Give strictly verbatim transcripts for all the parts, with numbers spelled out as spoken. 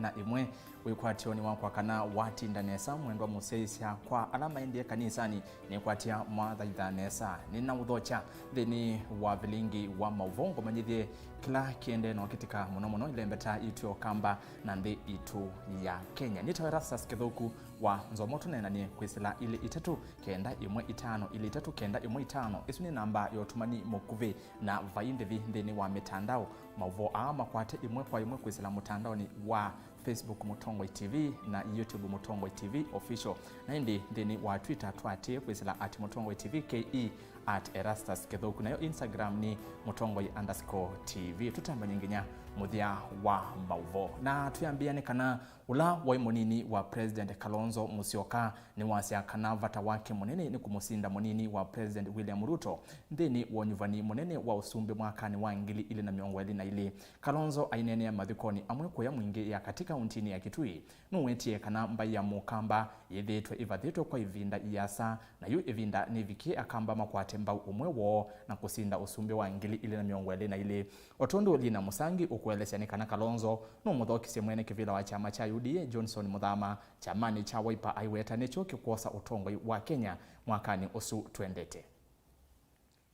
na ĩmwe. Wĩkwatyonĩ wakwa kana watinda nesa, mwendwa mũsyaĩĩsya, kwa ala maendie kanisanĩ, nĩkwatya mwathaitha nesa. Nĩnaũthokya nthĩnĩ wa vilingi wa maũvoo ngũmanyĩthye kĩla kĩendee na ũkĩtĩka mũno mũno ilembeta itũ ya Ũkamba na nthĩ itũ ya Kenya. Nĩtawa Erastus Kĩthũku wa Nzomo, tũneenanie kwĩsĩla ilĩ itatũ kenda ĩmwe itano ilĩ itatũ kenda ĩmwe itano. Ĩsu nĩ namba ya ũtũmani mũkuvĩ, na vai ndĩvi nthĩnĩ wa mĩtandao. Maũvoo aa makwate ĩmwe kwa ĩmwe kwĩsĩla mũtandaonĩ wa Facebook Mũtongoi T V na YouTube Mũtongoi T V Official, na ĩndĩ nthĩnĩ wa Twitter twatĩe kwĩsĩla at Mũtongoi T V K E, at Erastus Kĩthũku, nayo Instagram nĩ Mũtongoi underscore T V. Tũtambany'e nginya mũthya wa maũvoo, na twĩambĩĩanĩ kana ũla waĩ mũnini wa President Kalonzo Musyoka nĩwasya kana vata wake mũnene nĩ kũmũsinda mũnini wa President William Ruto nthĩnĩ wa ũnyuvani mũnene wa ũsumbĩ mwakanĩ wa ngili ilĩ na mĩongo ĩlĩ na ilĩ. Kalonzo aineenea mathikonĩ amwe kũya Mwingĩ ya Katĩ kauntinĩ ya Kitui, nũwetie kana mbaĩ ya Mũkamba yĩthĩĩtwe ĩvathĩtwe kwa ĩvinda ĩasa, na yu ĩvinda nĩvikie Akamba makwate mbau ũmwe woo na kũsinda ũsumbĩ wa ngili ilĩ na mĩongo ĩlĩ na ilĩ. O tondũ Lina Mũsangi ũkũelesya, nĩ kana Kalonzo nũmũthokisye mwene kĩvĩla wa kyama kya U D A Johnson Mũthama kyamanĩ kya Wiper aiweta nĩkyo kĩkwosa ũtongoi wa Kenya mwakanĩ ũsu twendete.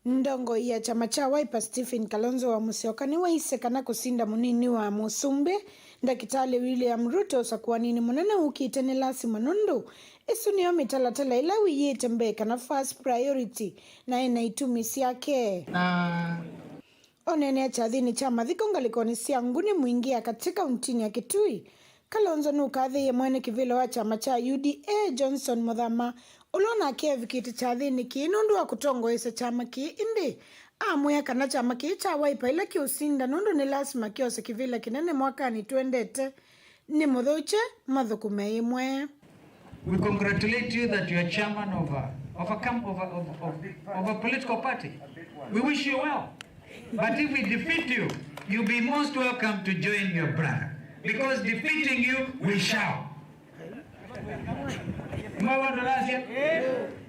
Ndongoi ya kyama kya Wiper Stephen Kalonzo wa Musyoka nĩwaisye kana kũsinda mũnini wa mũsumbĩ Ndakĩtalĩ William Ruto ũsakũaninĩ mũnene ũkĩte nĩ lasima, nũndũ ĩsu nĩyo mĩtalatala ĩla wĩyĩĩte mbee kana first priority, na ena itumi syake. Na oneenea kyathĩnĩ kya mathiko ngalĩkonĩ sya Nguni Mwingĩ ya Katĩ kauntinĩ ya Kitui, Kalonzo nũkathĩĩe mwene kĩvĩla wa kyama kya U D A Johnson Mũthama, ũla onake evikĩte kyathĩnĩ kĩĩ nũndũ wa kũtongoesya kyama kĩĩ, ĩndĩ amwĩa kana kyama kĩĩ kya Wiper ĩla kĩũsinda nũndũ nĩ lasima kyose kĩvĩla kĩnene mwakanĩ twendete, nĩ mũthũkye mathũkũme ĩmwe. We congratulate you that you are chairman of a, of a, camp, of a, of, of, of a political party. We wish you well. But if we defeat you, you'll be most welcome to join your brother. Because defeating you, we shall. Mwawa Dalasia,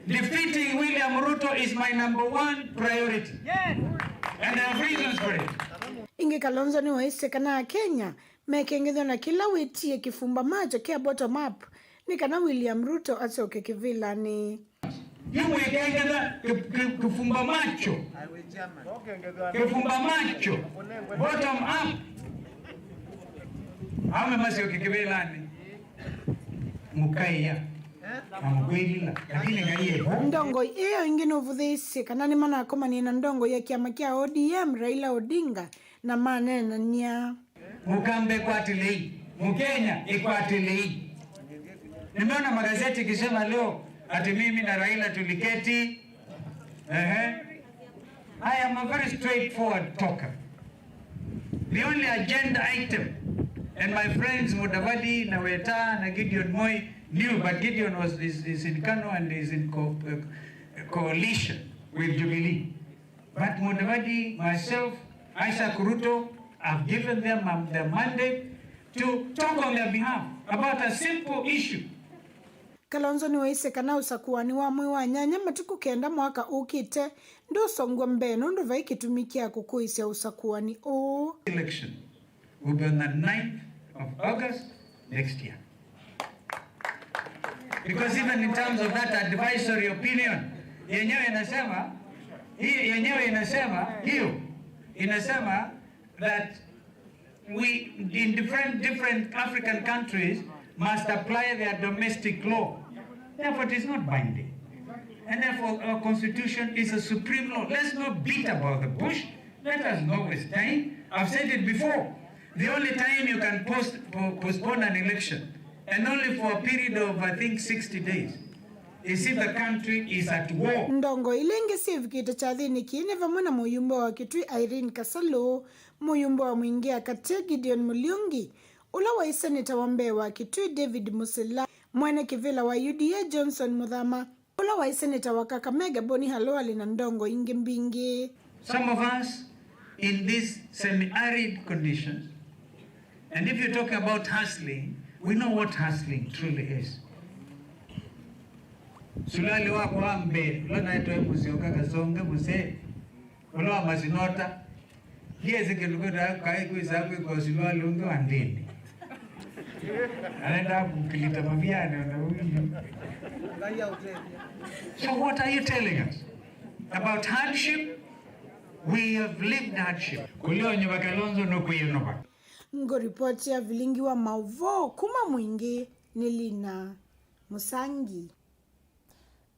defeating William Ruto is my number one priority. And I have reasons for it. Ĩngĩ Kalonzo nĩwaisye kana Akenya mekengethw'a na kĩla wĩtie kĩfumba macho kya bottom up nĩ kana William Ruto asyoke kĩvĩlanĩ. Yu mwĩkengethw'a kĩ- kĩ- kĩfumba macho, kĩfumba macho, bottom up. Aume masyoke kĩvĩlanĩ, mũkaĩa na mũkwĩlila, lakini Ngai evo. Ndongoi ĩyo ĩngĩ nũvũthĩĩsye kana nĩmanakomanie na ndongoi ya kĩama kya O D M Raila Odinga na maneenany'a. Mũkamba ĩkwatĩlei, Mũkenya ĩkwatĩlei. Nimeona magazeti ikisema leo ati mimi na Raila tuliketi. Ehe. I am a very straightforward talker. The only agenda item, and my friends Mudavadi na Weta na Gideon Moi knew, but Gideon was is, is in Kano and is in co- uh, coalition with Jubilee. But Mudavadi, myself, Isaac Ruto, I've given them um, the mandate to talk on their behalf about a simple issue. Kalonzo nĩwaisye kana ũsakũani wa mwei wa nyanya matukũ kenda mwaka ũkĩte ndũsongw'a mbee nũndũ vai kĩtumi kya kũkũĩsya ũsakũani ũũ. Election will be on the ninth of August next year. Because even in terms of that advisory opinion, yenyewe inasema, hii yenyewe inasema, hiyo inasema that we, in different, different African countries must apply their domestic law. Therefore, it is not binding. And therefore, our constitution is a supreme law. Let's not beat about the bush. Let us not waste time. I've said it before. The only time you can post, po- postpone an election, and only for a period of, I think, sixty days, is if the country is at war. Ndongoi ila ingĩ syĩvikĩte kyathĩnĩ kĩĩ nĩ vamwe na mũyumbe wa Kitui Irene Kasalu, mũyumbe wa Mwingĩ ya Katĩ Gideon Muriungi, ũla waĩ seneta wa mbee wa Kitui David Musila, mwene kĩvĩla wa U D A Johnson Muthama, ũla waĩ seneta wa Kakamega Boni Khalwale na ndongoi ingĩ mbingĩ. Some of us in these semi-arid conditions, and if you talk about hustling, we know what hustling truly is. Suruali wakwa wa mbee, ũla naĩtwe Musyoka Kasonge Mzee, ũla wa masinota, ndiesĩ kĩndũ kĩtaa kaĩ kwĩsaa kwĩkwa suruali ũngĩ wa ndĩni. Anaenda kukilita maviani na huyu. So what are you telling us about hardship? We have lived hardship. Kũlea ũnyuva Kalonzo nũkwĩyũnũva. Ngũripoti ya vilingi wa maũvoo kuma Mwingi nĩ Lina Mũsangi.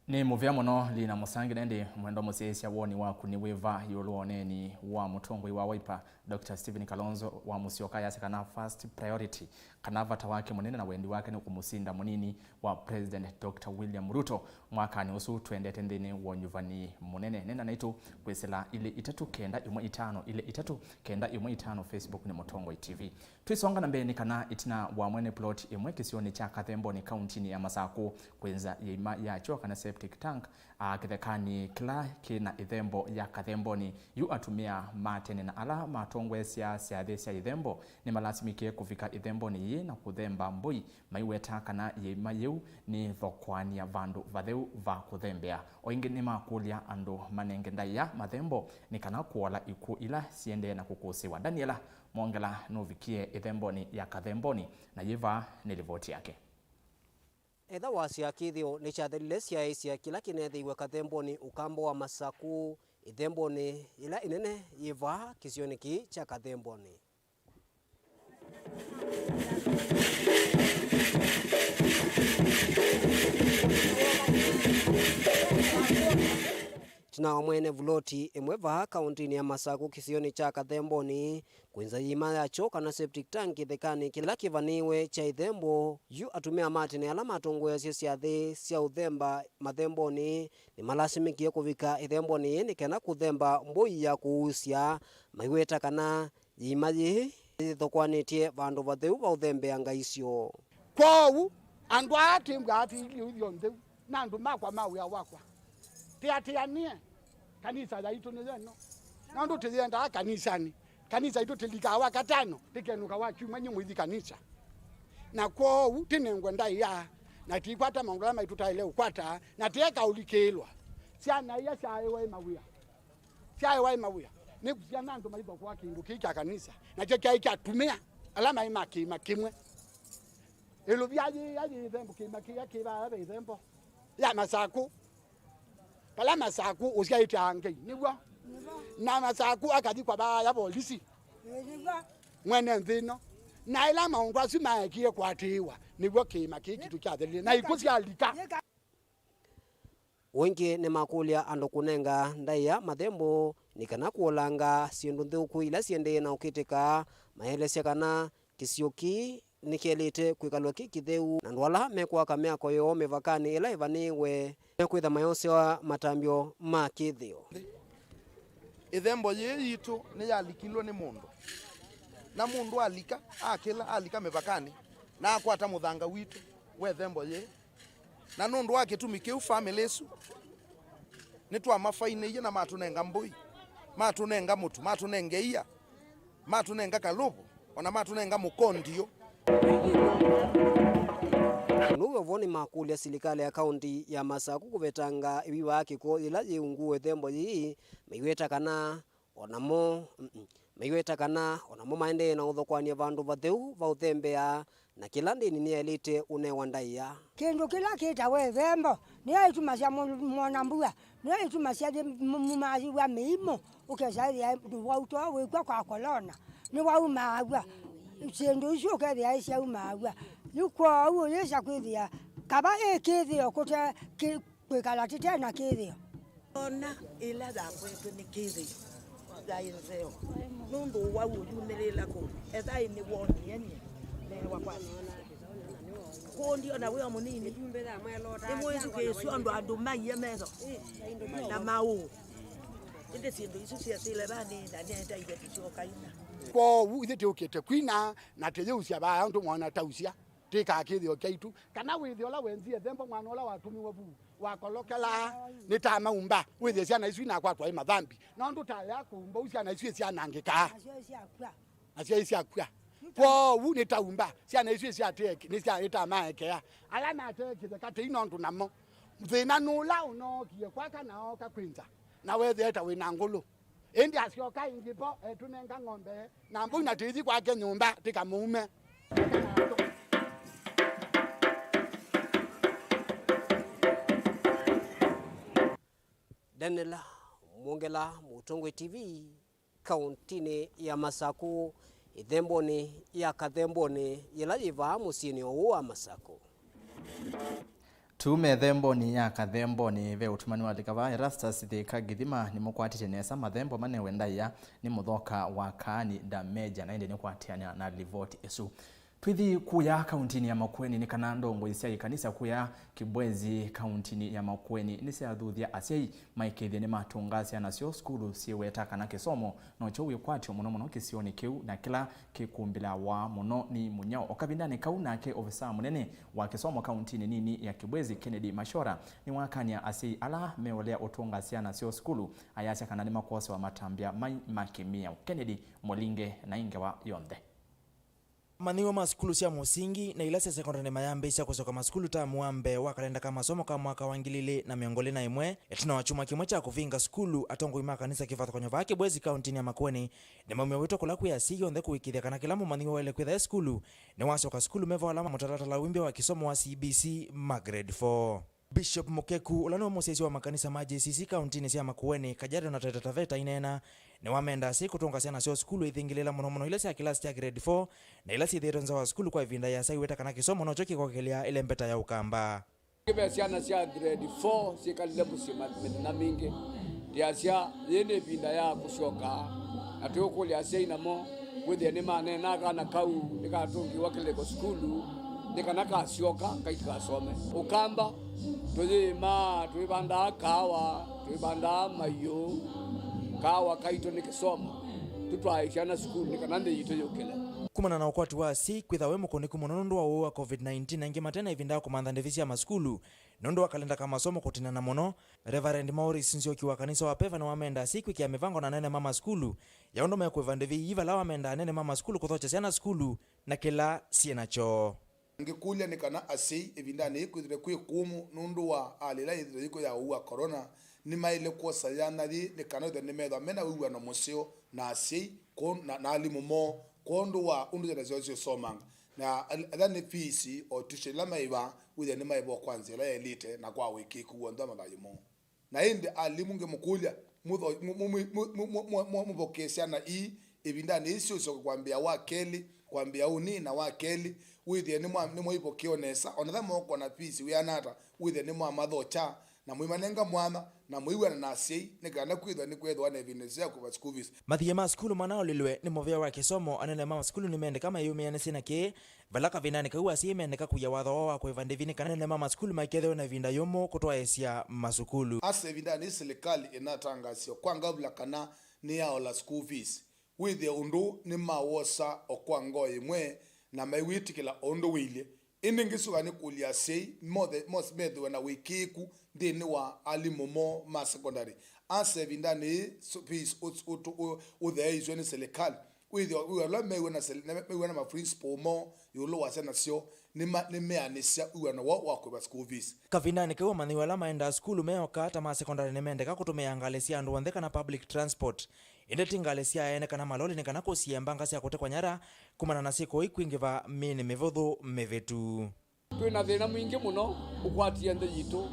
Nĩ mũvea mũno, Lina Mũsangi. Na ĩndĩ mwendwa mũsyaĩĩsya, woni waku nĩ wĩva ĩũlũ wa ũneeni wa mũtongoi wa Wiper, Doctor Stephen Kalonzo wa Musyoka? Ayasya kana first priority, kana vata wake mũnene na wendi wake nĩ kũmũsinda mũnini wa President Doctor William Ruto mwakanĩ ũsu twendete nthĩnĩ wa ũnyuvani mũnene. Nena naitũ kwĩsĩla ilĩ itatũ kenda ĩmwe itano, ilĩ itatũ kenda ĩmwe itano. Facebook nĩ Mũtongoi T V. Twĩsonga na mbee, nĩ kana ĩtina wa mwene plot ĩmwe kĩsionĩ kya Kathemboni, kauntinĩ ya Masakũ, kwĩnza ĩima ya kyoo kana septic tank, a, kĩthekanĩ kĩla kĩ na ĩthembo ya Kathemboni. Yu atumĩa ma tene na ala matongoesya syathĩ sya ĩthembo nĩmalasimĩkie kũvika ĩthembonĩ yĩĩ na kũthemba mbũi, maiweta kana ĩima yĩu nĩthokoany'a vandũ vatheu va kũthembea. O ĩngĩ nĩmakũlya andũ manenge ndaĩa mathembo nĩ kana kũola ikw'ũ ila siendee na kũkũsĩwa. Daniela Mwongela nũvikie ĩthembonĩ ya Kathemboni, na yĩ vaa nĩ livoti yake. Etha wasya kĩthĩo nĩkyathelile, syaĩsya kĩla kĩneethĩiwe Kathemboni, ũkamba wa Masakũ, ĩthembonĩ yĩla ĩnene yĩ vaa kĩsionĩ kĩĩ kya Kathemboni. Ĩtina wa mwene vuloti ĩmwe vaa kauntinĩ ya Masakũ kĩsionĩ kya Kathemboni kwĩnza ĩima ya kyoo kana septic tank kĩthekanĩ kĩla kĩvanĩĩwe kya ĩthembo, yu atumĩa ma tene ala matongoeasya syathĩ sya ũthemba mathembonĩ nĩmalasimĩkie kũvika ĩthembonĩ yĩĩ nĩ kana kũthemba mbũi ya kũusya, maiweta kana ĩima yĩĩ yĩthokwanĩtye vandũ vatheu va ũthembea ngai syoo. Kwoou, andũ aa tĩmbwaa tĩilyĩ ũthyo ntheu, na andũ makwa ma wĩa wakwa, tĩatĩanĩe. Kanisa yaitũ nĩyo ĩno, nũndũ tĩyĩendaa kanisanĩ. Kanisa itũ tĩlikaa Wakatano, tĩkenũka Wakyumwa nyie mũithi kanisa. Na kwoou tĩnengwe ndaĩa, na tĩikwata maũndũ ala maitũ taĩle ũkwata, na tĩeka ũlikĩĩlwa. Syana ia syaĩwa ĩ mawĩa. Syaĩwa ĩ mawĩa nĩ syana andũ maithokoa kĩndũ kĩĩ kya kanisa, nakyo kyaĩ kya atumĩa ala maĩ ma kĩĩma kĩmwe. Ĩlũvya yĩĩa yĩ ĩthembo, kĩĩma kĩĩa kĩ vaa ve ĩthembo ya Masakũ. Vala Masakũ ũsyaĩte angei, nĩw'o? Na Masakũ akathikwa vaa ya volisi. Mwene nthĩ ĩno. Na ĩla maũndũ asu maekie kũatĩĩwa, nĩw'o kĩĩma kĩĩ kitũ kyathelile, na ikw'ũ syalika. Ũngĩ nĩmakũlya andũ kũnenga ndaĩa mathembo nĩ kana kũolanga syĩndũ nthũku ila siendee na ũkĩtĩka. Maelesya kana kĩsio kĩĩ nĩkĩelĩte kwĩkalw'a kĩ kĩtheu, na andũ ala mekwaka myako yoo mĩvakanĩ ĩla ĩvanĩĩwe mekwĩtha mayosewa matambyo ma kĩthĩo. Ĩthembo yĩĩ yitũ nĩyalikilwe nĩ mũndũ, na mũndũ alika, akĩla, alika mĩvakanĩ, na akwata mũthanga witũ wa ĩthembo yĩĩ. Na nũndũ wa kĩtumi kĩu, famĩlĩ ĩsu nĩtwamafainĩie na matũnenga mbũi, matũnenga mũtu, matũnenga ia, matũnenga kalũvũ, o na matũnenga mũkondiũ. Nũũ w'o nĩmakũlya silikalĩ ya kaũnti ya Masakũ kũvetanga ĩviva kĩko yĩla yĩ ungu wa ĩthembo yĩĩ, maiweta kana o namo, mm, mm, maiweta kana o namo maendee na ũthokoany'a vandũ vatheu va ũthembea, na kĩla ndĩni nĩyaĩlĩte ũnewa ndaĩa. Kĩndũ kĩla kĩtawa ĩthembo nĩyo ĩtumasya mũ-, mwona mbua, nĩyo ĩtumasya yĩ-, mũ-, mũmaĩw'a mĩimũ, ũkesa ĩthĩa ndũwau too wĩkw'a kwa kolona, nĩwaumaaw'a. Syĩndũ isu ũkethĩa ĩsyaumaaw'a. Yu kwoou ũyĩsa kwĩthĩa kava ĩ kĩthĩo kũte kĩ-, kwĩkala tũte na kĩthĩo. Ona ĩla yakwetwe nĩ kĩthĩo yaĩ nzeo, nũndũ ũwau ũyumĩlĩĩla kũu. Ethai nĩwoonie nyie neewa kwa kũndi ona wĩ o mũnini. Nĩmwĩthukĩĩsya ũndũ andũ maiye metho na maũũ, ĩndĩ syĩndũ isu syesĩle vanĩ na nĩetaile tũsyoka ina. Kwoou ithyĩ tũũkĩte kwina na tũyĩusya vaa ũndũ mwana tausya. Twĩkaa kĩthĩo kyaitũ, kana wĩthĩe ũla wenzie thembo mwana ũla watũmiwe vu, wakolokela, nĩtamaumba, wĩthĩe syana isu inakwatwa ĩ mathambi. Nũndũ taya kũumba ũu syana isu isyanangĩkaa. Nasyo isyakw'a. Nasyo isyakw'a. Kwoou nĩtaumba, syana isu isyateeki, nĩsya-, nĩtamaekea. Ala mateekĩte katei nũndũ namo. Thĩna nũla ũnookie kwaka na ooka kwĩnza, na weethĩa ta wĩ na ngũlũ. Ĩndĩ asyoka ĩngĩ vo, etũnenga ng'ombe na mbũi, na tũithi kwake nyũmba tĩkamũume. Daniel Mwongela, Mũtongoi T V, kauntinĩ ya Masaku, ĩthembonĩ ya Kathembonĩ yĩla yĩ vaa mũsyĩnĩ ũũ wa Masaku. Tuume ĩthembonĩ ya Kathembonĩ, ve ũtumani wa lika vaa Erastus Thĩka Gĩthima nĩmũkwatĩte nesa mathembo manewe ndaĩa nĩ mũthoka wa Kaani Ndameja, na ĩndĩ nĩkwatĩanĩa na livoti ĩsu. Twĩthi kũya kauntinĩ ya Makueni nĩ kana ndongoi sya ĩkanisa kũya Kibwezi kauntinĩ ya Makueni nĩsyathuthya asyai maikĩĩthye nĩmatũnga syana syoo sukulu syĩweta kana kĩsomo nokyo wĩkwatyo mũno mũno kĩsionĩ kĩu na kĩla kĩkũmbĩlawa mũno nĩ mũnyao. O kavindanĩ kau nake ovisaa mũnene wa kĩsomo kauntinĩ nini ya Kibwezi, Kennedy Mashora, nĩwakany'a asyai ala meũlea ũtũnga syana syoo sukulu, ayasya kana nĩmakosewa matambya mai ma kĩmĩao. Kennedy Mũlinge na ĩ ngewa yonthe. Amanyĩw'a ma sukulu sya mũsingi na ila sya sekondalĩ mayambĩĩsya kũsyoka masukulu tamu wa mbee wa kalenda ka masomo ka mwaka wa ngili ilĩ na mĩongo ĩlĩ na ĩmwe, ĩtina wa kyumwa kĩmwe kya kũvinga sukulu. Atongoi ma kanisa kĩvathũkany'o vaa Kibwezi kauntinĩ ya Makueni nĩmaumya wĩto kũla kwĩ asyai onthe kũĩkĩĩthya kana kĩla mũmanyĩw'a waĩle kwĩtha e sukulu nĩwasyoka suklu me vo ala ma mũtalatala wa wĩmbĩa wa kĩsomo wa C B C ma grade four. Bishop Mukeku, ũla nĩwe mũsyaĩĩsya wa makanisa ma J C C kauntinĩ sya Makueni, Kajiado na Taita Taveta aineena, nĩwamenda asyai kũtũnga syana syoo sukulu ithingĩlĩĩla mũno mũno ila sya kĩlasi kya grade four na ila syĩthĩĩtwe nza wa sukulu kwa ĩvinda ĩasa iweta kana kĩsomo nokyo kĩkokĩlya ĩlembeta ya Ũkamba. Ve syana sya grade four syĩkalile mũsyĩ ma-, mĩthenya mingĩ. Ndĩasya, yĩĩ nĩ ĩvinda ya kũsyoka, na tũikũlya asyai namo wĩthĩe nĩmaneena kana kau nĩkatũngĩĩwa kĩlĩko sukulu nĩ kana kasyoka kaikasome. Ũkamba, tũyĩĩmaa, twĩvandaa kaawa, twĩvandaa maiũ. Kaawa kaitũ nĩ kĩsomo. Tũtwae syana sukulu nĩ kana nthĩ yitũ yũkĩle. Kumana na ũkwati wa asyai kwĩtha wĩ mũkũnĩku mũno nũndũ wa ũwau wa covid nineteen, aingĩ mate na ĩvinda ya kũmantha ndĩvi sya masukulu nũndũ wa kalenda ka masomo kũtinana mũno, Reverend Maurice Nzioki wa kanisa wa Peva nĩwamenda asyai kwĩkĩa mĩvango na anene ma masukulu ya ũndũ mekũĩva ndĩvi ii, vala wamenda anene ma masukulu kũthokya syana sukulu na kĩla syĩ nakyo. Ngĩkũlya nĩ kana asyai ĩvindanĩ yĩĩ kwĩthĩwe kwĩ kũmũ nũndũ wa hali ĩla yĩthĩwe yĩkw'o ya ũwau wa corona, nĩmaĩle kwosa yanya yĩĩ nĩ kana wĩthĩwe nĩmethĩwa mena wĩw'ano mũseo na asyai, ko-, na, na alimũ moo kwondũ wa ũndũ syana syoo syĩũsomanga, na al-, ala nĩ fees o tuition ila maĩva, wĩthĩe nĩmaĩva o kwa nzĩa ĩla yaĩlĩte na kwa ũĩkĩĩku w'onthe wa mathayũ moo. Na ĩndĩ alimũ ngĩmũkũlya, mũtho-, mũ-, mũ-, mũvoke syana ii ĩvindanĩ yĩĩ syĩũsyoka kwambĩĩa wa kelĩ, kwambĩĩa ũnini na wa kelĩ, wĩthĩe nĩmwa-, nĩmwaivokea o nesa, o na ethĩwa meũkona fees wĩana ata, wĩthĩe nĩmwamathokya, na mũimanenga mwanya, na mũiw'ana na asyai, nĩ kana kwĩthwa nĩkweethĩwa na ĩvinda ĩseo ya kũĩva school fees. Mathiĩ ma sukulu manaũlilwe nĩ mũvĩa wa kĩsomo, anene ma masukulu nĩmendeka meyũmĩanĩsye na kĩĩ, vala kavindanĩ kau asyai mendeka kũia watho woo wa kũĩva ndĩvi nĩ kana anene ma masukulu maikethĩwe na ĩvinda yũmũ kũtwaĩĩsya masukulu. Asa ĩvindanĩ yĩĩ silikalĩ ĩnatangaasya kwa ngavula kana nĩyaola school fees. Wĩthĩe ũndũ nĩmawosa o kwa ngoo ĩmwe na maiwĩtĩkĩla o ũndũ wĩilye. Ĩndĩ ngĩsũka nĩkũlya asyai mothe, mos-, methĩwe na wĩkĩĩku nthĩnĩ wa alimũ moo ma sekondalĩ. Asa ĩvindanĩ yĩĩ fees ũ-, ũ-, ũ-, ũtheeisw'e nĩ silikalĩ. Wĩthĩwa, wĩthĩwa ala mew'ana na sili-, na mew'ana na ma principal moo ĩũlũ wa syana syoo, nĩma-, nĩmeanĩsya wĩw'ano woo wa kũĩva school fees. Kavindanĩ kau, amanyĩw'a ala maendaa sukulu me oka ta ma sekondalĩ nĩmendeka kũtũmĩa ngalĩ sya andũ onthe kana public transport, ĩndĩ ti ngalĩ sya ene kana maloli nĩ kana kũsiĩĩa mbanga sya kũtekwa nyara kumana na syĩko ii kwingĩva mĩĩnĩ mĩvũthũ mĩvĩtu. Twĩ na thĩna mwingĩ mũno ũkwatie nthĩ yitũ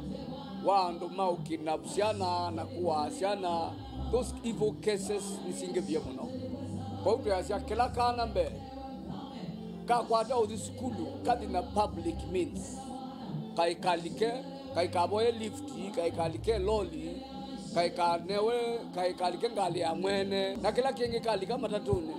wa andũ ma ũkidnap syana na kũaa syana. Those evil cases nĩsingĩvie mũno. Kwoou twĩasya kĩla kana mbee kakwata ũthi sukulu kathi na public means. Kaikalike, kaikavoye lift, kaikalike loli, kaikanewe, kaikalike ngalĩ ya mwene, na kĩla kĩngĩ kalika matatũnĩ,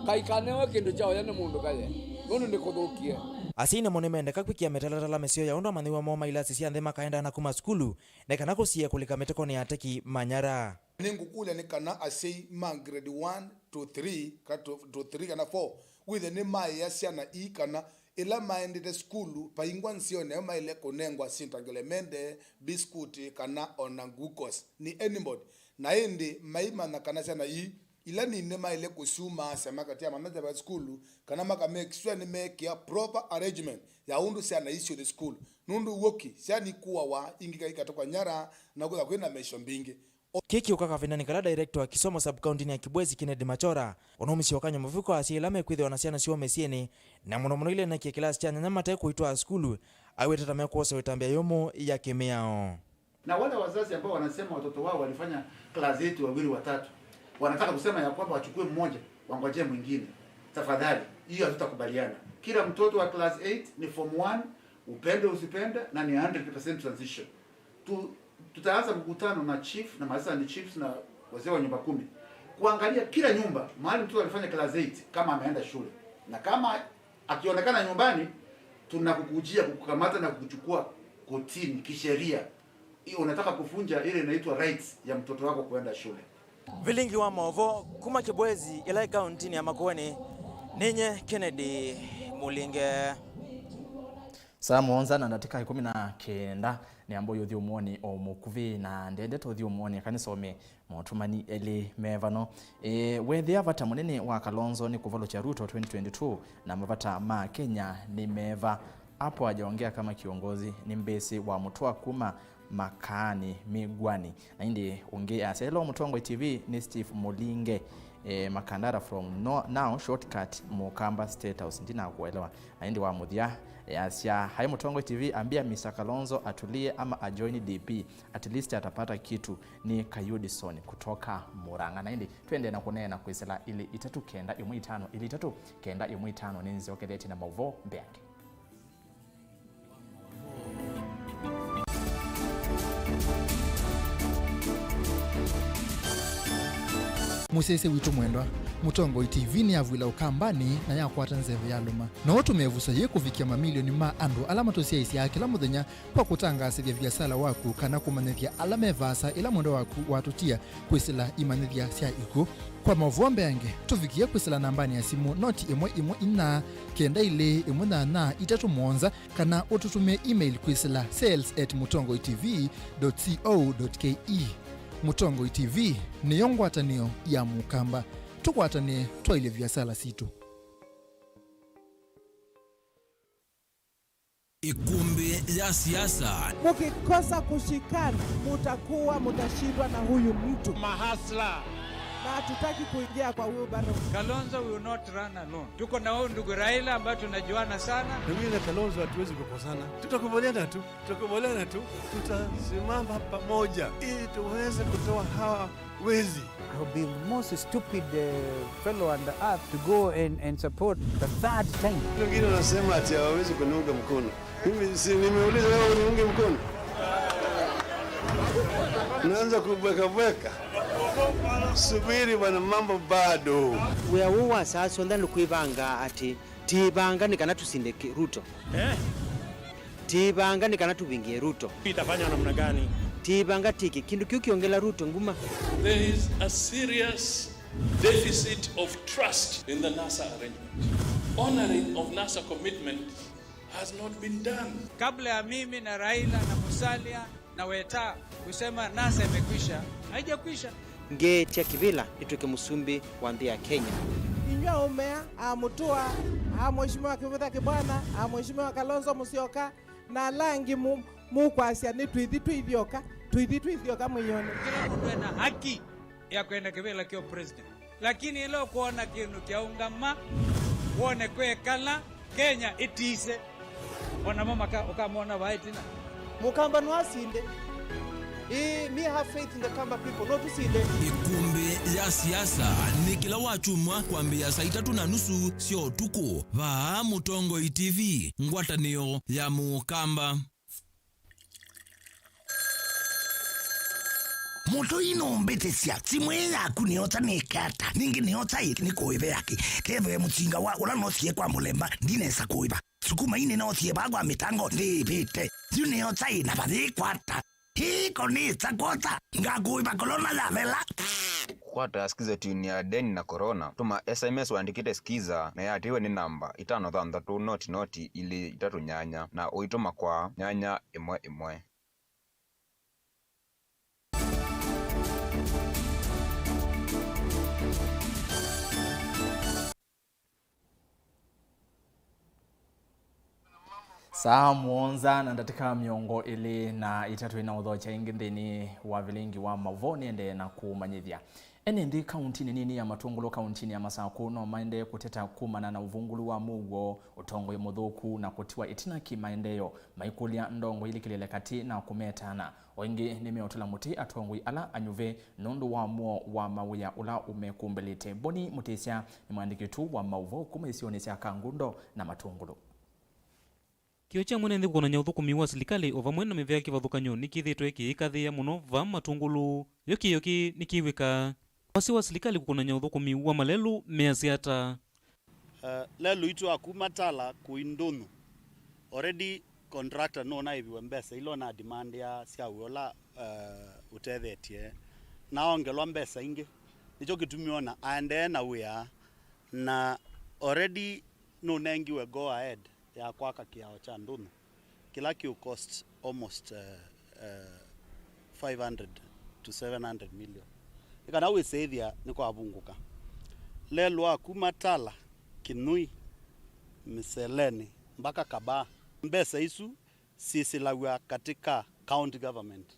kaikanewe kĩndũ kya ũya nĩ mũndũ kaye, nũndũ nĩkũthũkie. Asyai namo nĩmendeka kwĩkĩa mĩtalatala mĩseo ya ũndũ amanyĩw'a moo ma ilasi sya nthĩ makaendaa na kuma sukulu, nĩ kana kũsiĩĩa kũlika mĩtekonĩ ya ateki ma nyara. Nĩngũkũlya nĩ kana asyai ma grade one to three, kana to, to three kana four, wĩthĩe nĩmaĩa syana ii kana ĩla maendete sukulu, vaingwa nzĩonĩ nayo maĩle kũnengwa syĩndũ ta ngelekany'o, biscuit, kana o na glucose nĩ anybody. Na ĩndĩ maimanya kana syana ii ila nini nĩmaĩle kũsyumaasya makatia manaja va sukulu, kana maka make sure nĩmeekĩa proper arrangement ya ũndũ syana ii syũthi sukulu. Nũndũ w'o ki, syana ikuawa, ingĩ ikatekwa nyara, na kwĩthwa kwĩ na mĩisyo mbingĩ. Kĩĩ kĩũka kavindanĩ kala director wa kĩsomo sub-county-nĩ ya Kibwezi, Kennedy Machora, ũnaumisye ũkany'o mũvyu kwa asyai ala mekwĩthĩwa na syana syoo mĩsyĩnĩ, na mũno mũno ila inekie kĩlasi kya nyanya mate kũitwaa sukulu, aiweta ta mekwosewa ĩtambya yũmũ ya kĩmĩao. Na wale wazazi ambao wanasema watoto wao walifanya class eight wawili watatu, wanataka kusema ya kwamba wachukue mmoja, wangojee mwingine. Tafadhali, hiyo hatutakubaliana. Kila mtoto wa class eight ni form one, upende usipende, na ni hundred percent transition. Tu, tutaanza mkutano na chief na ma assistant chiefs na wazee wa nyumba kumi, kuangalia kila nyumba mahali mtoto alifanya class eight, kama ameenda shule, na kama akionekana nyumbani, tunakukujia kukukamata na kukuchukua kotini kisheria. Hiyo unataka kuvunja ile inaitwa rights ya mtoto wako kuenda shule. Vilingi wa maũvoo kuma Kĩbwezi, ĩla ĩ kaũntĩnĩ ya Makueni, nĩnye Kennedy Mũlinge. Saa mũonza na ndatĩka ĩkũmi na kenda, nĩamba ũthyũmũonĩ o mũkuvĩ na ndendete ũthyũmũonĩ aka nĩsome motũmani elĩ me vano. E, wethĩa vata mũnene wa Kalonzo nĩ kũvalũkya Ruto twenty twenty-two, na mavata ma Kenya nĩ meva? Hapo ajaongea kama kiongozi, nĩ mbĩsĩ wa mũtũa kuma Makaani, Mĩgwani. Na ĩndĩ ũngĩ asya, "Hello, Mũtongoi T V, nĩ Steve Mũlinge, eh, Makandara from no, now shortcut Mũkamba State House, ndinakuelewa." Na ĩndĩ wa mũthya, eh, asya, "Hi, Mũtongoi T V, ambia Mister Kalonzo atulie ama ajoin D P, at least atapata kitu." Nĩ Kayudison kutoka Murang'a. Na ĩndĩ twende na kũneena kwĩsĩla ilĩ itatũ kenda ĩmwe itano ilĩ itatũ kenda ĩmwe itano, nĩnzyokethetye na maũvoo mbeange. Mũsyaĩĩsya witũ mwendwa, Mũtongoi T V nĩyavw'ĩla Ũkambanĩ na yakwata nzeve ya lũma. No ũtũme ĩvuso yĩĩ kũvikĩa mamilioni ma andũ ala matũsyaĩĩsyaa kĩla mũthenya kwa kũtangaasĩthya viasala waku kana kũmanyĩthya ala me vaasa ĩla mwendwa waku watũtia kwĩsĩla imanyĩthya sya ikw'ũ. Kwa maũvoo mbeange, tũvikĩe kwĩsĩla nambanĩ ya simũ noti ĩmwe ĩmwe inya kenda ilĩ ĩmwe nyanya itatũ mũonza, kana ũtũtũmĩe email kwĩsĩla sales at mũtongoi T V dot co dot K E. Mũtongoi T V nĩyo ngwatanĩo ya Mũkamba. Tũkwatanĩe twaĩlye viasala sitũ. Ikumbi ya siasa. Mkikosa kushikana, mutakuwa mutashindwa na huyu mtu. Mahasla. Na hatutaki kuingia kwa wheelbarrow. Kalonzo will not run alone. Tuko na huyu ndugu Raila ambaye tunajuana sana. Na mimi na Kalonzo hatuwezi kukosana. Tutakubaliana tu. Tutakubaliana tu. Tutasimama pamoja ili tuweze kutoa hawa wezi. I've been the most stupid, uh, fellow on the earth to go and, and support the third time. Wengine wanasema ati hawawezi kuniunga mkono. Mimi si nimeuliza wewe uniunge mkono? Naanza kubweka bweka. Subiri bwana, mambo bado. Wĩa ũũ wa saa syonthe nĩ kwĩvanga atĩ tĩĩvanga nĩ kana tũsinde kĩ-, Ruto. Eh? Tĩĩvanga nĩ kana tũvingie Ruto. Itafanywa namna gani? Tĩĩvanga tĩke kĩndũ kĩu kĩongela Ruto nguma. There is a serious deficit of trust in the NASA arrangement. Honoring of NASA commitment has not been done. Kabla ya mimi na Raila na Musalia na Weta kusema NASA imekwisha, haijakwisha. Ngeetya kĩvĩla nĩtw'ĩke mũsumbĩ wa nthĩ ya Kenya. Inyw'ĩ aũme aa, a Mũtũa, a Mheshimiwa Kĩvũtha Kĩbwana, a Mheshimiwa Kalonzo Musyoka, na ala angĩ mu-, mũkwasya nĩ twĩthi twĩthyoka, twĩthi twĩthyoka mwĩĩonĩ. Kĩla mũndũ ena haki ya kwenda kĩvĩla kya president. Lakini ĩla ũkwona kĩndũ kyaũngama, wone kwekala, Kenya ĩtise. O namo maka-, ũkamona vaa ĩtina. Mũkamba no asinde. Ĩĩ, me have faith in the Kamba people. No tũsinde. Ĩkumbi ya siasa nĩ kĩla wakyumwa kwambĩĩa saa itatũ na nusu sya ũtukũ. Vaa Mũtongoi T V, ngwatanĩo ya Mũkamba. Mũtũi nũmbĩtĩsya, simũ ĩĩ yaku nĩyosa nĩke ata? Ningĩ nĩyosa ĩ nĩkũĩve yake? Kethĩwe mũsinga wa ũla nosie kwa mũlemba, ndinesa kũĩva. Sukuma ii nĩnosie vaa kwa mĩtango, ndĩĩvĩte. Yu nĩyosa ĩ na vayĩkwata. Hii konĩsa kwosa, ngakũĩva kolona yavela. Kũkwata Skiza Tune ya Deni na Corona, tũma S M S wandĩkĩte Skiza na yatĩĩwe nĩ namba itano thanthatũ noti noti ilĩ itatũ nyanya na ũitũma kwa nyanya ĩmwe ĩmwe. Saa mũonza na ndatĩka mĩongo ĩlĩ na itatũ ĩna ũthokya ĩngĩ nthĩnĩ wa vilingi wa mavoo nĩendee na kũmanyĩthya. Ene nthĩ kauntinĩ nini ya Matũngũlũ kauntinĩ ya Masakũ no maendee kũteta kumana na ũvungũlu wa mũuo, ũtongoi mũthũku na kũtiwa ĩtina kĩmaendeeo, maikũlya ndongoi ilikĩlĩle katĩ na kũmetana. O ĩngĩ nĩmeũtũla mũtĩ atongoi ala anyuve nũndũ wa mũo wa mawĩa ũla ũmekumbĩlĩte. Boni Mũtĩsya nĩ mwandĩki witũ wa maũvoo kuma isionĩ sya Kangundo na Matũngũlũ. Kĩo kya mwene nthĩ kũkonany'a ũthũkũmi wa silikalĩ o vamwe na mĩvea kĩvathũkany'o nĩkĩthĩĩtwe kĩyĩkathĩĩa mũno vaa Matũngũlũ. Yo kĩĩo kĩĩ nĩkĩw'ĩkaa. Wasya wa silikalĩ kũkonany'a ũthũkũmi wa malelũ measya ata? Uh, lelũ itũ akuma Tala kũi Ndũnyũ. Already contractor nũnaĩviwe mbesa ila ũnadimandĩa sya wĩa ũla, uh, ũtethetye. Na ongelwa mbesa ingĩ. Nĩkyo kĩtumi ona aendee na wĩa. Na already nũnengiwe go ahead ya kwaka kĩao kya Ndũnyũ, kĩla kĩũ cost almost, uh, uh, five hundred to seven hundred million. Nĩ kana wĩsĩĩthya nĩkwavungũka. Lelũ wa kuma Tala, Kĩnyũi, Mĩselenĩ, mpaka Kabaa. Mbesa isu syĩsĩlaw'a katĩ ka county government.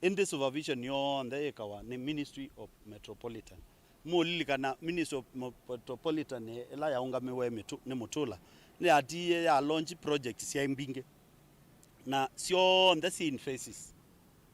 Ĩndĩ supervision yonthe yĩkawa nĩ Ministry of Metropolitan. Mũlilikana Ministry of Mo-, Metropolitan ĩla yaũngamiwe mĩtũ-, nĩ Mũtũla, nĩyatiie ya launch project syaĩ mbingĩ. Na syonthe syĩ in phases.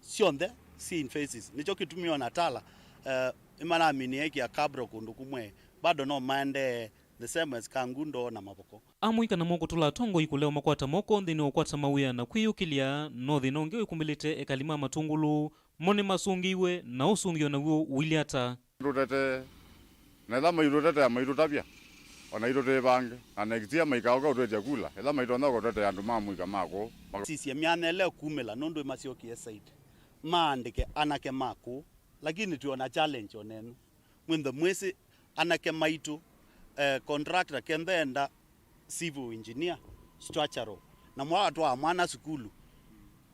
Syonthe syĩ in phases. Nĩkyo kĩtumi ona Tala, eh, nĩmanaminie ĩkĩa kabro kũndũ kumwe, bado no maendee the same as Kangundo na Mavoko. Amũika namo kũtũla atongoi kũlea makwata moko nthĩnĩ wa ũkwata mawĩa na kwĩyũkĩlya, no thĩna ũngĩ wĩkumbĩlĩte ekali ma Matũngũlũ, mo nĩmasũngĩiwe, na ũsũngĩo naw'o ũilyĩ ata? Tũtetee, na ĩla maitũtetea maitũtavya, o naitũ twĩvange, na next year maikaũka ũtwĩtya kula, ĩla maitonya kũtetea andũ ma mũika ma kũũ. Sisye myanya ĩla ĩkumĩla nũndũ ĩmasyokie side, maandĩke anake ma kũũ, lakini twĩ ona challenge onenu. Mwĩnthe mwĩsĩ anake maitũ, eh, contractor kenda enda civil engineer, structural. Na mwatwaa mwana sukulu,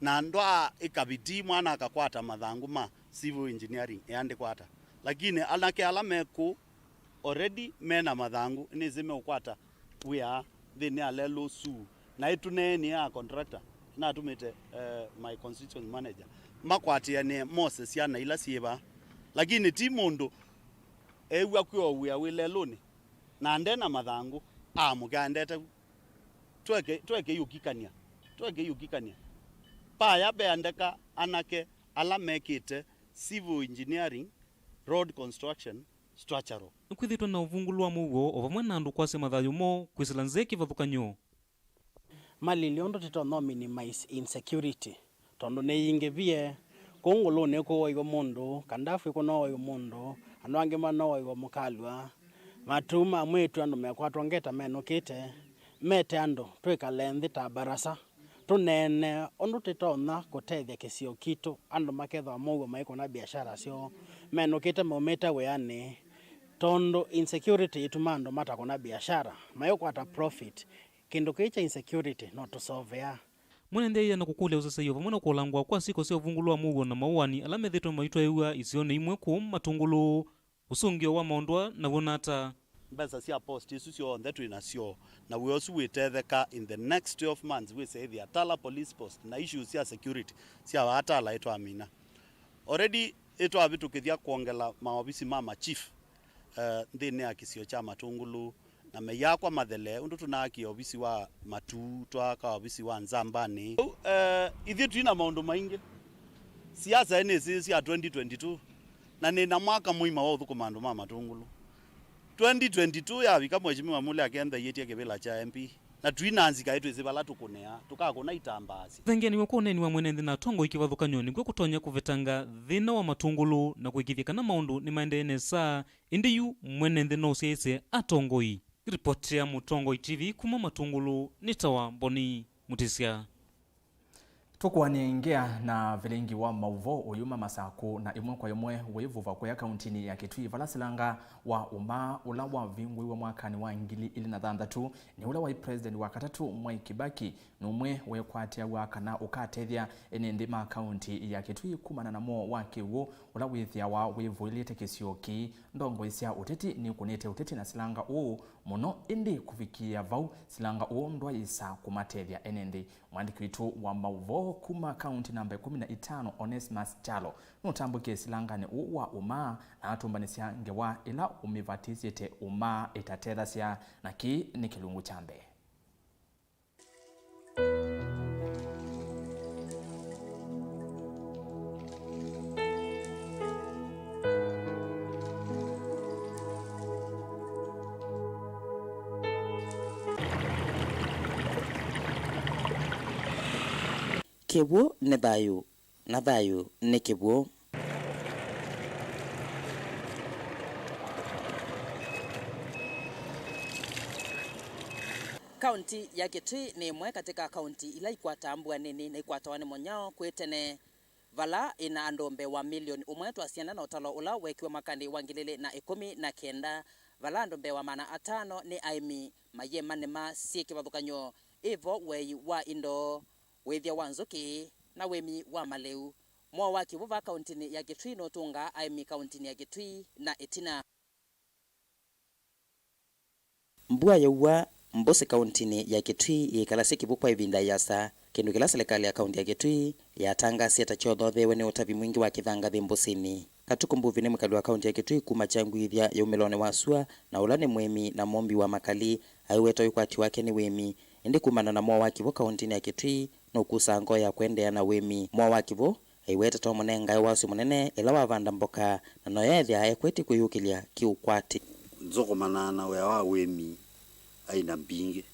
na ndwaa ĩkaviti mwana akakwata mathangũ ma civil engineering, eandĩkwa ata? Lakini anake ala me kũũ already mena mathangũ, nĩsĩ meũkwata wĩa nthĩnĩ ya lelũ ũsu. Na ĩtũneenie a contractor, natũmĩte, eh, my construction manager, makwatĩanĩe mose syana ila syĩ vaa. Lakini ti mũndũ ew'a kwĩ o wĩa wĩ lelũnĩ, na nde na mathangũ, amũke andete vu. Tweke, tweke ĩũkikany'a, tweke ĩũkikany'a. Paya veandĩka anake ala mekĩte civil engineering, road construction, structural. Nĩkwĩthĩtwe na ũvungũlu wa mũuo o vamwe na andũ kwasya mathayũ moo kwĩsĩla nzĩa kĩvathũkany'o. Malilye ũndũ tũtonya minimize insecurity, tondũ nĩyingĩvie. Kũu ngũlũnĩ kũwaiwe mũndũ, Kadafu ĩkũnowaiwe mũndũ, andũ angĩ manowaiwe mũkalwa. Matuu ma mwĩĩtu andũ mekwatwa ngeta menũkĩte, mete andũ twĩkale nthĩ ta barasa, tũneene ũndũ tũtonya kũtethya kĩsio kitũ, andũ makethĩwa mũuo maikũna biashara syoo, menũkĩte maumĩte wĩanĩ, tondũ insecurity ĩtuma andũ matakũna biashara, mayũkwata profit. Kĩndũ kĩĩ kya insecurity no tũsovea. Mwene nthĩ aiana kũkũlya ũseseio vamwe na kũlangwa kwa syĩko sya ũvungũlu wa mũuo na maũani ala methĩtwe maitwaĩw'a isionĩ imwe kũu Matũngũlũ. Ũsũngĩo wa maũndũ aa naw'o nata? Mbesa sya post isu syonthe twĩ nasyo, na wĩa ũsu wĩtetheka in the next twelve months wĩsĩĩthya Tala Police Post na issues sya security sya vaa Tala ĩtwamina. Already ĩtwavĩtũkĩthya kwongela maovisi ma machief, eh, nthĩnĩ ya kĩsio kya Matũngũlũ, na meyakwa mathele, ũndũ tũnaakie ovisi wa Matuu, twaaka ovisi wa Nzambanĩ. Ũu, eh, ithyĩ twĩ na maũndũ maingĩ. Siasa ĩnĩ ĩsĩ sya twenty twenty-two, na nĩ na mwaka mũima wa ũthũkũma andũ ma Matũngũlũ. Twenty twenty-two yavika, Mheshimiwa Mule akenthaĩtye kĩvĩla kya M P, na twĩ na nzika ĩtwĩsĩ vala tũkũnĩa, tũkakũna itambaa sya. Ũthengeaniw'e kwa ũneeni wa mwene nthĩ na atongoi kĩvathũkany'o nĩkw'o kũtonya kũvetanga thĩna wa Matũngũlũ na kũĩkĩĩthya kana maũndũ nĩmaendee nesa, ĩndĩ yu mwene nthĩ no ũsyaĩĩsye atongoi. Ripoti ya Mũtongoi T V kuma Matũngũlũ nĩ tawa Mboni Mũtĩsya. Tũkũanĩe ngea na vilingi wa maũvoo ũyuma Masakũ na ĩmwe kwa ĩmwe wĩvuva kũya kauntinĩ ya Kitui, vala silanga wa ũmaa ũla wavingũiwe mwakanĩ wa ngili ilĩ na thanthatũ nĩ ũla waĩ president wa katatũ Mwai Kibaki nũmwe wekwatĩaw'a kana ũkatethya ene nthĩ ma kaunti ya Kitui kumana na mũo wa kĩw'ũ ũla wĩthĩawa wĩvũĩlĩte kĩsio kĩĩ. Ndongoi sya ũteti nikũnĩte ũteti na silanga ũũ mũno, ĩndĩ kũvikĩĩa vau silanga ũũ ndwaĩsa kũmatethya ene nthĩ. Mwandĩki witũ wa maũvoo Kuma kaunti namba ĩkũmi na itano, Onesmus Kyalo nũtambũkie silanganĩ ũũ wa ũmaa na atũmbanĩsya ngewa ĩla ũmĩvatĩsĩte ũmaa ĩtatethasya, na kĩĩ nĩ kĩlungu kya mbee. Kĩw'ũ nĩ thayũ, na thayũ nĩ kĩw'ũ. Kaunti ya Kitui nĩ ĩmwe katĩ ka kaunti ila ikwataa mbua nini na ikwatawa nĩ mũnyao kwĩ tene, vala ĩna andũ mbee wa milioni ũmwe twasiana na ũtalo ũla wekiwe mwakanĩ wa ngili ili na ĩkũmi na kenda, vala andũ mbee wa maana atano nĩ aĩmi mayĩma nĩma syĩ kĩvathũkany'o, ĩvo wei wa indo, wĩthya wa nzũkĩ, na wĩmi wa malĩu. Mwao wa kĩw'ũ vaa kauntinĩ ya Kitui nũtũngaa aĩmi kauntinĩ ya Kitui na ĩtina. Mbua yaua, mbũsĩ kauntinĩ ya Kitui yĩikalasya kĩw'ũ kwa ĩvinda ĩasa, kĩndũ kĩla silikalĩ ya kaunti ya Kitui yatangaasie ta kyothotheewe nĩ ũtavi mwingĩ wa kĩthangathĩ mbũsĩnĩ. Katuku Mbuvi nĩ mwĩkali wa kaunti ya Kitui kuma Kyangwithya yaumĩlonĩ wa sua, na ũla nĩ mũĩmi na mũmbi wa makali, aiweta ũikwati wake nĩ wĩmi. Ĩndĩ kumana na mwao wa kĩw'ũ kauntinĩ ya Kitui, nũkusaa ngoo ya kũendeea na wĩmi. Mwao wa kĩw'ũ aiweta ta ũmũnengae wasyo mũnene ĩla wavanda mboka, na noyo ethĩawa ekwetye kwĩyũkĩlya kĩũkwati. Nzũkũmanaa na wĩa wa wĩmi aina mbingĩ.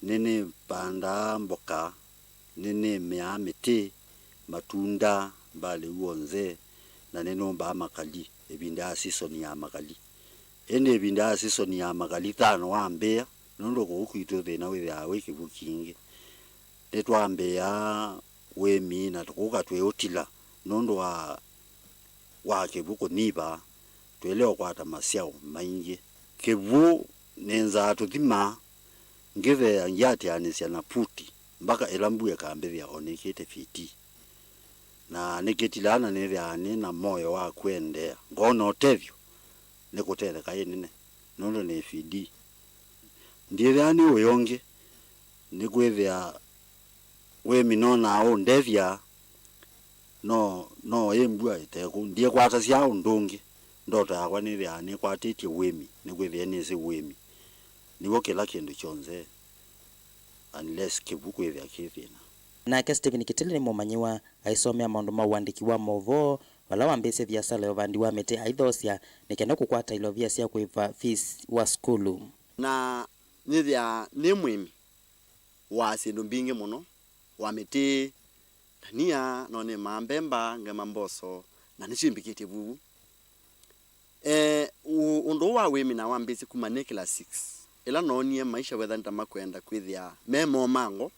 Nĩnĩvandaa mboka, nĩnĩmĩaa mĩtĩ, matunda, mbalĩ w'onthe, na nĩnũmbaa makali ĩvinda ya sisoni ya makali. Ĩndĩ ĩvinda ya sisoni ya makali tano wambĩĩa, nũndũ kũu kwitũ thĩna wĩthĩawa wĩ kĩw'ũ kingĩ. Nĩtwambĩĩaa wĩmi na tũkũka twĩũtila nũndũ wa, wa kĩw'ũ kũnyiva, tũilea ũkwata masyaũ maingĩ. Kĩw'ũ nĩnzaa tũthima, ngĩtheea ngyĩatĩanĩsya na puti, mbaka ĩla mbua ĩkambĩthĩa o nĩkĩte fiti. Na nĩkĩtilaa na nĩthĩawa nĩ na moyo wa kũendeea. Ngoona ũtethyo nĩ kũtetheka ĩnene, nũndũ nĩ F D. Ndyĩthĩawa nĩ wĩa ũngĩ, nĩkwĩthĩa wĩmi nonaa ũndethya, no, no ĩ mbua ĩtekũ. Ndyĩkwatasya ũndũ ũngĩ. Ndoto yakwa nĩthĩawa nĩkwatĩtye wĩmi, nĩkwĩthĩa nĩsĩ wĩmi nĩw'o kĩla kĩndũ kyonthe, unless kĩw'ũ kwĩthĩa kĩ thĩna. Nake Stephen Kitili nĩ mũmanyĩwa, aisomea maũndũ ma ũandĩki wa maũvoo, vala wambĩĩsye viasala ya ũvandi wa mĩtĩ aithoosya nĩ kenda kũkwata ilovia sya kũĩva fees wa sukulu. Na nĩthĩaa nĩ mũĩmi wa syĩndũ mbingĩ mũno, wa mĩtĩ, ndania, no nĩmaa mbemba, ngema mboso, na nĩsyĩmbĩkĩtye vuvu. Eh, ũ-, ũndũ ũũ wa wĩmi nawambĩĩsye kuma nĩ class six, ĩla noonie maisha wetha nĩ ta makwenda kwĩthĩa me momango,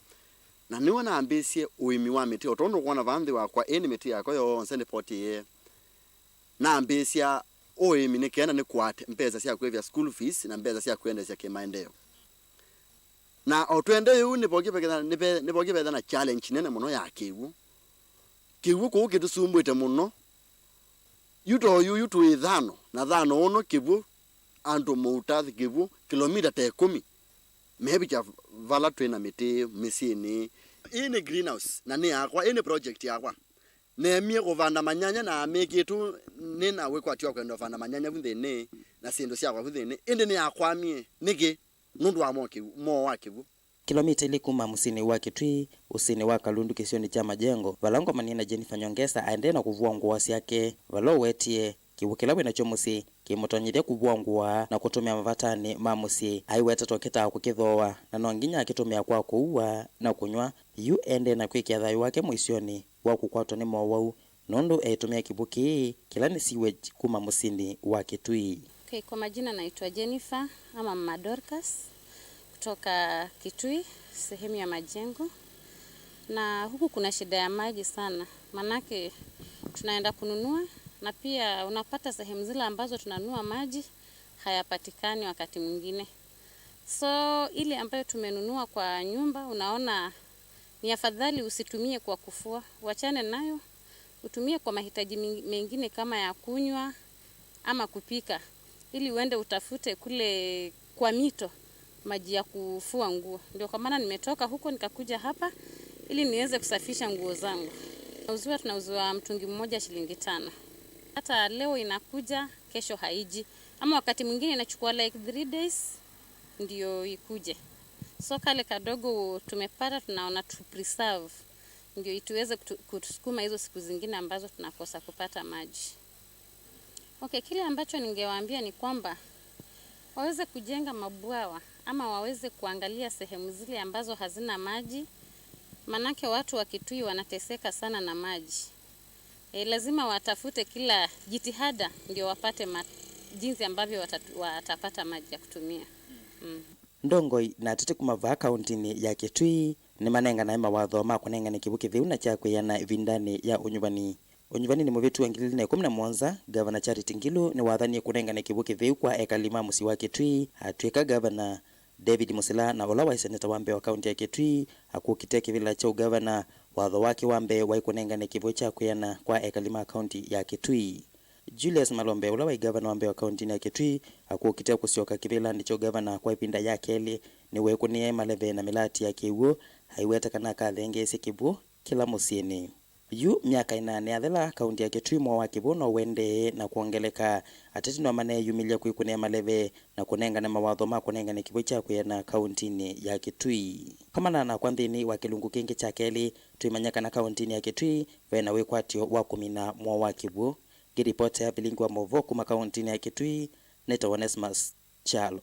na nĩw'o nambĩĩsye ũĩmi wa mĩtĩ, o tondũ ũkwona vaa nthĩ wakwa, ĩĩ nĩ mĩtĩ yakwa yonthe nĩpotĩĩe. Nambĩĩsya ũĩmi nĩ kenda nĩkwate mbesa sya kũĩvya school fees na mbesa sya kwĩendeesya kĩmaendeeo. Na o tũendee ũu, nĩvokie vetha, nĩve-, nĩvokie vetha na challenge nene mũno ya kĩw'ũ. Kĩw'ũ kũu kĩtũsumbwĩte mũno. Yu to yu, yu twĩ thano, na thano ũno kĩw'ũ, andũ mũuta kĩw'ũ, kilomita ta ĩkũmi, mevikya vala twĩ na mĩtĩ mĩsyĩnĩ. Ĩĩ nĩ greenhouse, na nĩ yakwa, ĩĩ nĩ project yakwa. Neemie kũvanda manyanya na mĩkĩtu nĩ na wĩkwatyo wa kwenda ũvanda manyanya vu nthĩnĩ na syĩndũ syakwa vu nthĩnĩ, ĩndĩ nĩyakwamie. Nĩkĩ? Nũndũ wa moo kĩw'ũ, moo wa kĩw'ũ. Kilomita ilĩ kuma mũsyĩnĩ wa Kitui, ũsĩnĩ wa Kalundu kĩsionĩ kya Majengo, vala ngomanie na Jennifer Nyongesa aendee na kũvũa ngũa syake, vala ũwetie kĩw'ũ kĩla wĩ nakyo mũsyĩ kĩmũtonyethya kũvũa ngũa na kũtũmĩa mavatanĩ ma mũsyĩ. Aiweta to kĩtaa kũkĩthooa, na no nginya akĩtũmĩa kwa kũua na kũnyw'a. Yu endee na kwĩkĩa thayũ wake mũisyonĩ wa kũkwatwa nĩ mowau, nũndũ eĩtũmĩa kĩw'ũ kĩĩ kĩla nĩ sewage kuma mũsyĩnĩ wa Kitui. Okay, kwa majina naitwa Jennifer ama Mama Dorcas kutoka Kitui, sehemu ya Majengo. Na huku kuna shida ya maji sana, manake tunaenda kununua na pia unapata sehemu zile ambazo tunanunua maji hayapatikani wakati mwingine. So, ile ambayo tumenunua kwa nyumba, unaona ni afadhali usitumie kwa kufua, uachane nayo, utumie kwa mahitaji ming-, mengine kama ya kunywa ama kupika, ili uende utafute kule kwa mito maji ya kufua nguo. Ndio kwa maana nimetoka huko nikakuja hapa ili niweze kusafisha nguo zangu. Tunauziwa, tunauziwa mtungi mmoja shilingi tano. Hata leo inakuja, kesho haiji. Ama wakati mwingine inachukua like three days ndio ikuje. So kale kadogo tumepata, tunaona tu preserve. Ndio ituweze kutu-, kutusukuma hizo siku zingine ambazo tunakosa kupata maji. Okay, kile ambacho ningewaambia ni kwamba waweze kujenga mabwawa ama waweze kuangalia sehemu zile ambazo hazina maji, manake watu wa Kitui wanateseka sana na maji. E, lazima watafute kila jitihada ndio wapate ma-, jinsi ambavyo watatu-, watapata maji ya kutumia. Mm. Ndongoi na ateti kuma vaa kauntinĩ ya Kitui nĩmanenganae mawatho ma kũnengane kĩw'ũ kĩtheu na kya kwĩana ĩvindanĩ ya ũnyuvani. Ũnyuvani nĩ mũvĩtu wa ngili ili na ĩkũmi na mũonza, Gavana Charity Ngilu nĩwathanie kũnengane kĩw'ũ kĩtheu kwa ekali ma mũsyĩ wa Kitui atw'ĩka gavana. David Musila na ũla waĩ seneta wa mbee wa kaunti ya Kitui akũkite kĩvĩla kya ũgavana. Watho wake wa mbee waĩ kũnengane kĩw'ũ kya kwĩana kwa ekali ma kaunti ya Kitui. Julius Malombe, ũla waĩ gavana wa mbee wa kauntinĩ ya Kitui, akũkite kũsyoka kĩvĩlanĩ kya ũgavana kwa ĩvinda ya kelĩ, nĩweekũnĩe maleve na mĩlati ya kĩw'ũ, aiweta kana akathengeesye kĩw'ũ kĩla mũsyĩnĩ. Yu myaka ĩna nĩyathela, kaunti ya Kitui mwao wa kĩw'ũ no ũendee na kwongeleka. Ateti no maneeyumĩlya kwĩkũnĩa maleve na kũnengane mawatho ma kũnengane kĩw'ũ kya kwĩana kauntinĩ ya Kitui. Komana nakwa nthĩnĩ wa kĩlungu kĩngĩ kya kelĩ, twĩmanya kana kauntinĩ ya Kitui ve na wĩkwatyo wa kũmina mwao wa kĩw'ũ. Ngĩripotera vilingi wa maũvoo kuma kauntinĩ ya Kitui, nĩtawa Onesmus Kyalo.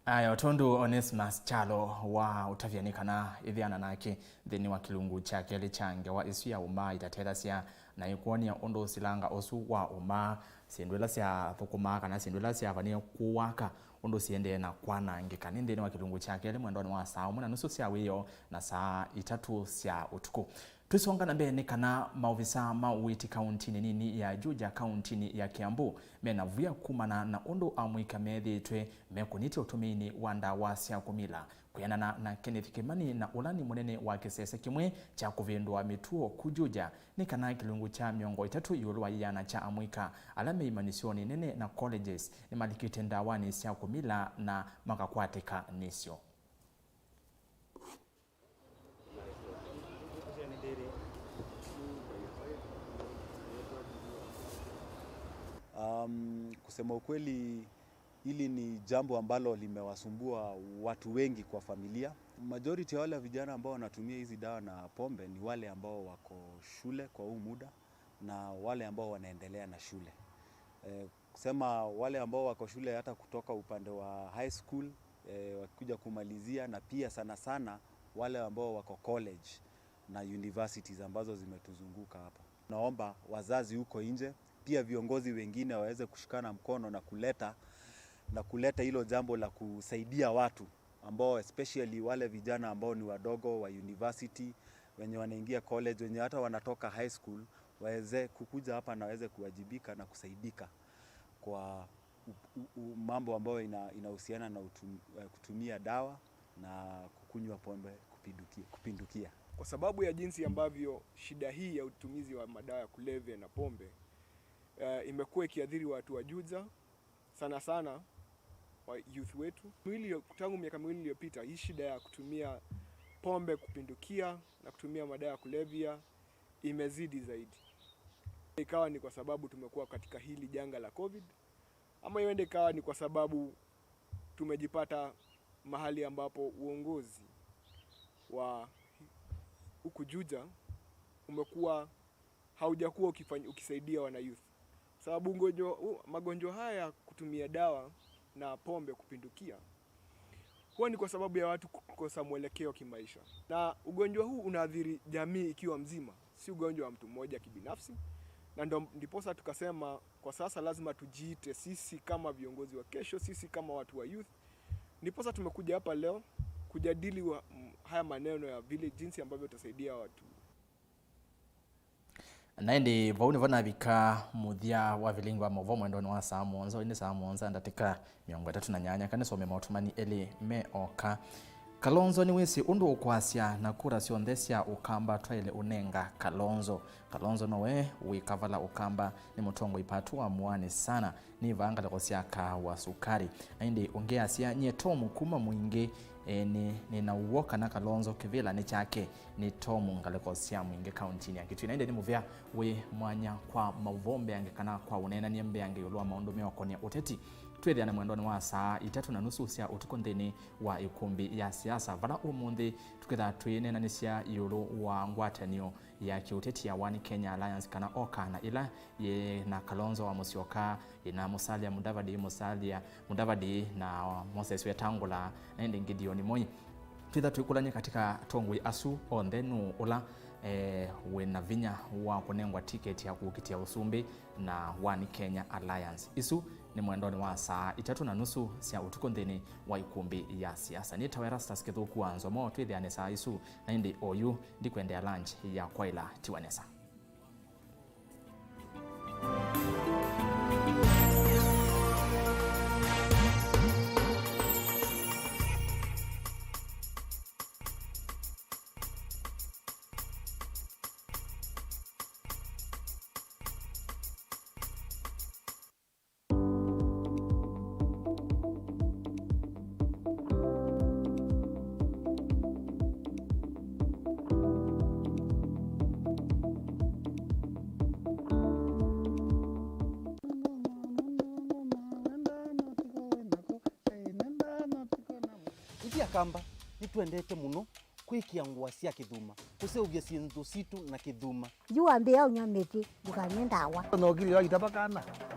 Aya, o tondũ Onesmus Kyalo wa ũtavya nĩ kana ĩthĩana nake nthĩnĩ wa kĩlungu kya kelĩ kya ngewa ĩsu ya ũmaa itatethasya, na ĩkwony'a ũndũ silanga ũsu wa ũmaa, syĩndũ ila syathũkũmaa kana syĩndũ ila syavanĩe kũwaka, ũndũ siendee na kwanangĩka. Nĩ nthĩnĩ wa kĩlungu kya kelĩ mwendonĩ wa saa ũmwe na nusu sya wĩoo na saa itatũ sya ũtukũ. Twĩsonga na mbee, nĩ kana maovisa ma ũiiti kauntinĩ nini ya Juja, kauntinĩ ya Kiambu, mena vwĩa kumana na ũndũ amũika methĩĩtwe mekũnĩtye ũtũmĩinĩ wa ndawa sya kũmila. Kwĩanana na Kenneth Kĩmani na ũla nĩ mũnene wa kĩsese kĩmwe kya kũvĩndũa mĩtuo ku Juja, nĩ kana kĩlungu kya mĩongo ĩtatũ ĩũlũ wa ĩana kya amũika ala me imanyĩsyonĩ nene na colleges nĩmalikĩte ndawanĩ sya kũmila na makakwatĩka nĩsyo. Um, kusema ukweli, hili ni jambo ambalo limewasumbua watu wengi kwa familia. Majority ya wale vijana ambao wanatumia hizi dawa na pombe ni wale ambao wako shule kwa huu muda na wale ambao wanaendelea na shule. Eh, kusema wale ambao wako shule hata kutoka upande wa high school, eh, wakikuja kumalizia, na pia sana sana wale ambao wako college na universities ambazo zimetuzunguka hapa. Naomba wazazi huko nje, pia viongozi wengine waweze kushikana mkono na kuleta, na kuleta hilo jambo la kusaidia watu ambao, especially wale vijana ambao ni wadogo wa university, wenye wanaingia college, wenye hata wanatoka high school, waweze kukuja hapa na waweze kuwajibika na kusaidika kwa u-, u-, u-, mambo ambayo ina-, inahusiana na utum-, eh, kutumia dawa na kukunywa pombe kupindukia, kupindukia. Kwa sababu ya jinsi ambavyo shida hii ya utumizi wa madawa ya kulevya na pombe, eh, imekuwa ikiathiri watu wa Juja, sana sana wa youth wetu. Miwili iliyo-, tangu miaka miwili iliyopita, hii shida ya kutumia pombe kupindukia na kutumia madawa ya kulevya imezidi zaidi. Ikawa ni kwa sababu tumekuwa katika hili janga la covid, ama iende ikawa ni kwa sababu tumejipata mahali ambapo uongozi wa huku Juja umekuwa, haujakuwa ukifany-, ukisaidia wana youth. Sababu ugonjwa, u-, magonjwa haya ya kutumia dawa na pombe kupindukia huwa ni kwa sababu ya watu kukosa mwelekeo kimaisha. Na ugonjwa huu unaathiri jamii ikiwa mzima, si ugonjwa wa mtu mmoja kibinafsi. Na ndo, ndiposa tukasema kwa sasa lazima tujiite sisi kama viongozi wa kesho, sisi kama watu wa youth. Ndiposa tumekuja hapa leo kujadili wa, m-, haya maneno ya vile, jinsi ambavyo tutasaidia watu. Na ĩndĩ vau nĩvo navika mũthya wa vilingi wa maũvoo mwendonĩ wa saa mũonza. Ĩndĩ saa mũonza ndatĩka mĩongo ĩtatũ na nyanya, kana nĩsome maũtũmani elĩ me oka. Kalonzo nĩwĩsĩ ũndũ ũkwasya, na kura syonthe sya Ũkamba twaĩle ũnenga Kalonzo. Kalonzo nowe wĩ kavala Ũkamba, nĩ mũtongoi patu wa mũanĩ sana. Nĩ vaa ngalĩko sya kaa wa sukari. Na ĩndĩ ũngĩ asya, nyie Tomu kuma Mwingĩ, e, nĩ, nĩ na ũw'o kana Kalonzo kĩvĩla nĩ kyake. Nĩ Tomu ngalĩko sya Mwingĩ kauntinĩ ya Kitui. Na ĩndĩ nĩ mũvea wĩ mwanya kwa maũvoo mbeange kana kwa ũneenany'a mbeange ĩũlũ wa maũndũ meũkonĩa ũteti. Twĩthĩane mwendonĩ wa saa itatũ na nusu sya ũtukũ nthĩnĩ wa ĩkũmbĩ ya siasa, vala ũmũnthĩ tũkĩthaa twĩneenanĩsya ĩũlũ wa ngwatanĩo ya kĩũteti ya One Kenya Alliance, kana OKA, na ĩla yĩ na Kalonzo wa Musyoka, yĩ na Musalia Mudavadi, Musalia Mudavadi na Moses Wetangula, na ĩndĩ Gideon Moi. Twĩtha twĩkũlany'a katika atongoi asu onthe, nũũ ũla, eh, wĩ na vinya wa kũnengwa tiketi ya kũkitĩa ũsumbĩ na One Kenya Alliance. Isu nĩ mwendonĩ wa saa itatũ na nusu sya ũtukũ nthĩnĩ wa ĩkũmbĩ ya siasa. Nĩtawa Erastus Kĩthũku wa Nzomo, twĩthĩane saa isu, na ĩndĩ oyu ndikwendeea lunch ya kwaĩla. Tiwa nesa. Ithyĩ Akamba nĩtwendete mũno kwĩkĩa ngũa sya kĩthuma, kũseũvya syĩndũ sitũ na kĩthuma. Yu wambĩĩa ũnyw'a mĩtĩ, ndũkanywe ndawa. Nokilio aitava kana.